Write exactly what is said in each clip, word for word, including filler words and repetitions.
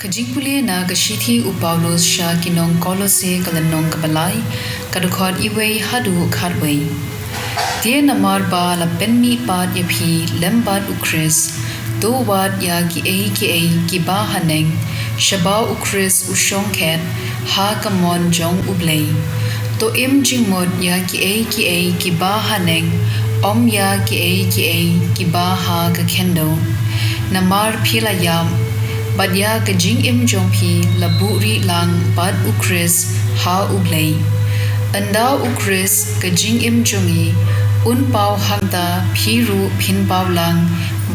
Ka jingpule na ka shithi u Paulus sha ki nong Kolose, ka lynnong kaba lai, ka dkhot iwei haduh khatwei. Te namar ba la pynmih pat ïa phi lem bad u Khrist, to wad ïa kiei kiei kiba haneng, shaba u Khrist u shongkhet ha ka mon jong u Blei. To im jingmut ïa kiei kiei kiba haneng, ym ïa kiei kiei kiba ha ka khyndew. Namar phi la ïap, bad ïa ka jingim jong phi la buhrieh lang bad u Khrist ha u Blei. Ynda u Khrist ka jingim jong ngi un paw, hangta phi ruh phin paw lang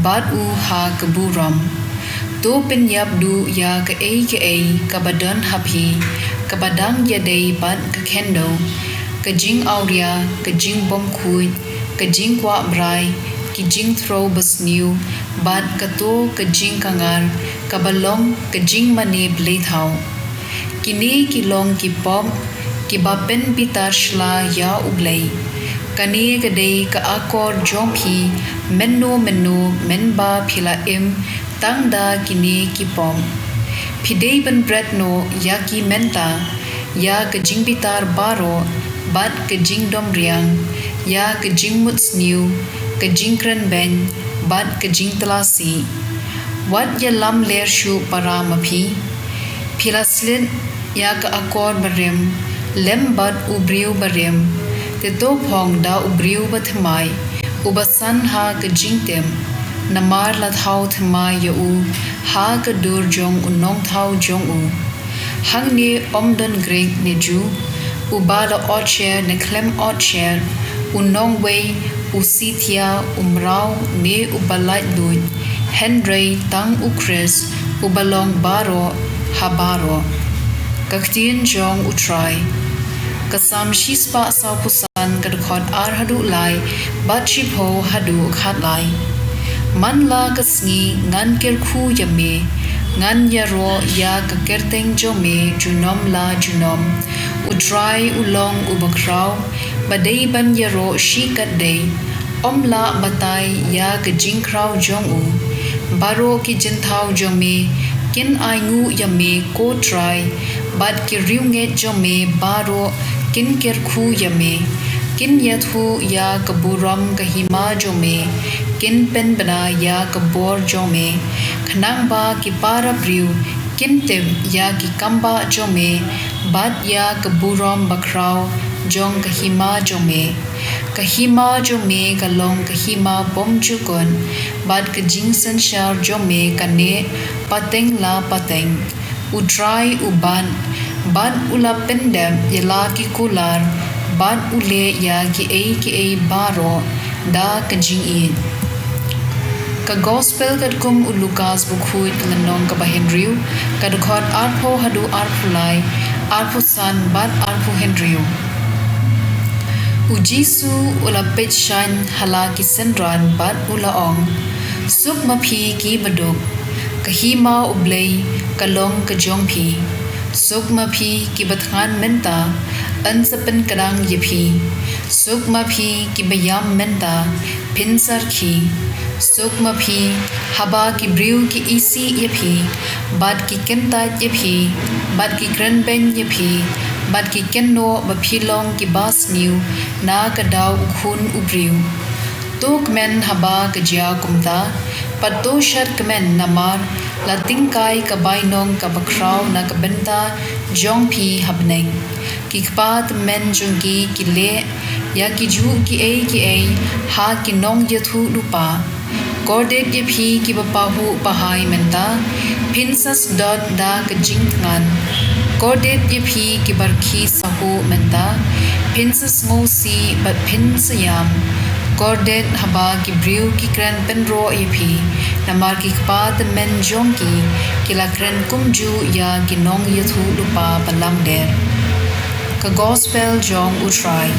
bad u ha ka burom. To pynïap duh ïa kaei kaei kaba don ha phi, kaba dang ïadei bad ka khyndew, ka jingawria, ka jingbymkhuid, ka jingkwah brai, ki jingthro basniew, bad kato ka jingkangar kaba long ka jingmane bleithaw. Kine ki long ki pop kiba pynbitar shla ïa u Blei. Kane ka dei ka akor jong phi mynno mynno mynba phi la im tang da kine ki pop. Phi dei ban bret noh ïa ki mynta, ïa ka jingbitar baroh, bad ka jingdom riang, ïa ka jingmut sniew, ka jingkren beiñ, bad ka jingtla sih. Wat ïalam ler shuh para ma phi. Phi la slit ïa ka akor barim lem bad u briew barim. Te to phong da u briew bathymmai, uba san ha ka jingtip, namar la thaw thymmai ïa u ha ka dur jong u nongthaw jong u. Hangne ym don Grik ne Jiw, uba la otsher ne khlem otsher, u nongwei, u Scythia, u mraw ne uba laitluid, hynrei tang u Khrist, uba long baroh ha baroh. Ka ktien jong u Trai. Ka Salm shispah sawphew san, ka dkhot ar haduh lai bad shiphew haduh khatlai. Man la ka sngi ngan kyrkhu ïa me, ngan ïaroh ïa ka kyrteng jong me junom la junom. U Trai u long uba khraw, ba dei ban ïaroh shikatdei, ym lah batai ïa ka jingkhraw jong u. Baroh ki jingthaw jong me kin ainguh ïa me, ko Trai, bad ki riewngeit jong me baroh kin kyrkhu ïa me. Kin ïathuh ïa ka burom ka hima jong me, kin pynbna ïa ka bor jong me. Khnang ba ki para briew kin tip ïa ki kambah jong me, bad ïa ka burom bakhraw jong ka hima jong me. Ka hima jong me ka long ka hima bymjukut, bad ka jingsynshar jong me ka neh pateng la pateng. U Trai u bat, bad u la pyndep ïa la ki kular, bad u leh ïa kiei kiei baroh da ka jingïeit. Ka Gospel katkum u Lukas, bakhuid, ka lynnong kaba hynriew, ka dkhot arphew haduh arphew lai, arphew san bad arphew hynriew. U Jisu u la peit shaiñ ha la ki synran bad u la ong, Suk ma phi kiba duk, ka hima u Blei ka long ka jong phi. Suk ma phi kiba thngan mynta, yn sa pynkdang ïa phi. Suk ma phi kiba ïam mynta, phin sa rkhie. Suk ma phi haba ki briew ki isih ïa phi, bad ki kyntait ïa phi, bad ki kren beiñ ïa phi, bad ki kynnoh ba phi long kiba sniew na ka daw u Khun u Briew. To kmen haba ka jia kumta, bad to shad kmen, namar la tyngkai ka bainong kaba khraw na ka bynta jong phi ha bneng. Ki kpa tymmen jong ki ki leh ïa kijuh kiei kiei ha ki nongïathuhlypa. Kordit ïa phi kiba pahuh pahai mynta, phin sa sdot da ka jingthngan. Kordit ïa phi kiba rkhie sahuh mynta, phin sa sngewsih bad phin sa ïam. Kordit haba ki briew ki kren pynroh ïa phi, namar ki kpa tymmen jong ki ki la kren kumjuh ïa ki nongïathuhlypa balamler. Ka Gospel jong u Trai.